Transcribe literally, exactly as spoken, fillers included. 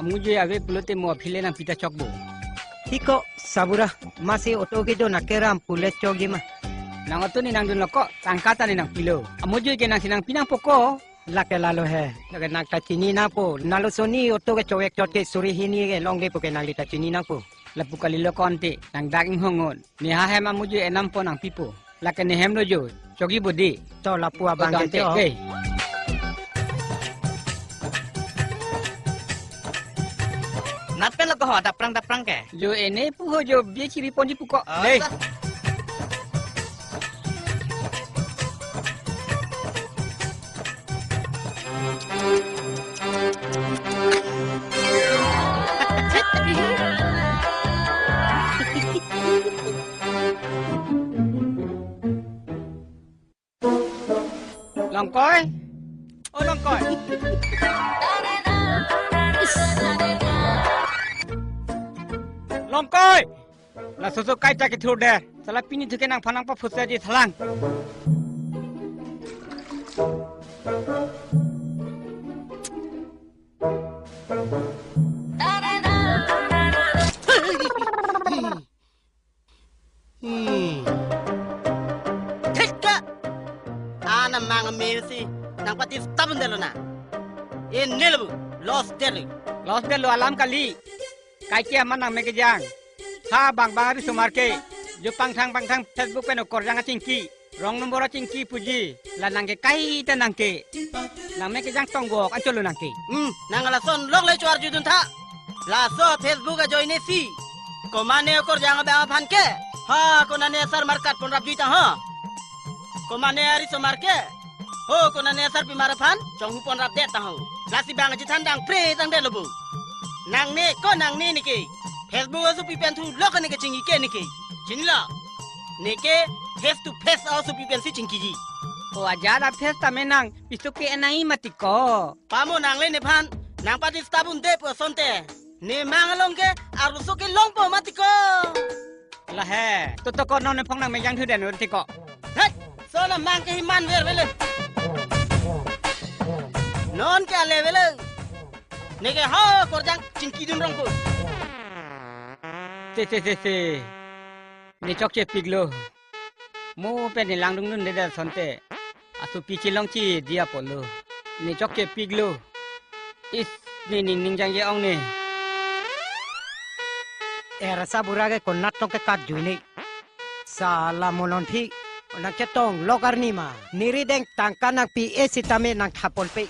Amujui ave pulote mo aphi le nangpi ta chokpo. Hiko, Sabura, masi auto kedo nangkeram pule chokji ma? Nang auto ne nangdunlo ko, tangka ta ne nangpilo. Amujui ke nangsi nangpi nangpo ko. Lake lalo he. Lake nang ta chini nangpo. Nalo soni auto ke chowek chot ke suri hini ke longlepo ke nangli ta chini nangpo. Lapu kalilo konte, nang dak inghongon. Ne ha hem amujui enam po nangpipo. Lake ne hem lo jo, chokji bodi. To lapu abang ke konte, chok. Eh. Nat pen lo ko ho, daprang daprang ke. Jo ene pu ho jo, bia chiri ponji pu ko. Oh, dei. Sa- Longkoi? O Longkoi. Longkoi! Laso so kaita kethur der. Sala pini thu ke nangphan nangpaphutsi di thalang. Hmm. Thika! Ana mang mesi nangpati stop un detlo na. Ene lo bu, loss detlo. Loss detlo alam kali. Kaike aman nangmek kejang. Ha bang bang ari sumar ke. Jo pangthang pangthang Facebook pen okorjang achingki. Wrong number achingki puji. La nang ke kaita nang ke. Nangmek kejang tonggok anchot lo nang ke. Hmm, nang lason lok le chuar judun tha. Laso Facebook ajoine si. Komane okorjang abang aphan ke. Ha konane asar markat ponrap jui ta ha. Komane ari sumar ke. Ho, konane asarpimar aphan chonghu ponrap det ta ho. Lasi bang aji than dang pre tang detlo bu. Nangne ko nangne neke. Facebook asopi pen thu lok neke chingki ke neke. Chinilo. Neke face to face asopi pensi chingkiji. O ajat a face tame nang piso ke enai mati ko. Pamo nangle nephan nangpati stop un det pu asonte. Ne mang along ke arloso ke longpo mati ko. Lahe, to to ko non nephong nangmek jang thu den un ti ko. Hei, so na mang ke himan ver vele. Non ke ale vele. Neke ha korjang chingki dun rong ko. Se se se se. Ne chokche piklo. Mo pen ne langdung dun det asonte. Asopi chelongche dia polo. Ne chokche piklo. Is, ne ning ning jangje ong ne. Era Sabura ke konat tong ke kat jui ne. Sala mo non phi nang chetong lok arni ma. Neri deng tangka nangpi e sitame nang thapon pe.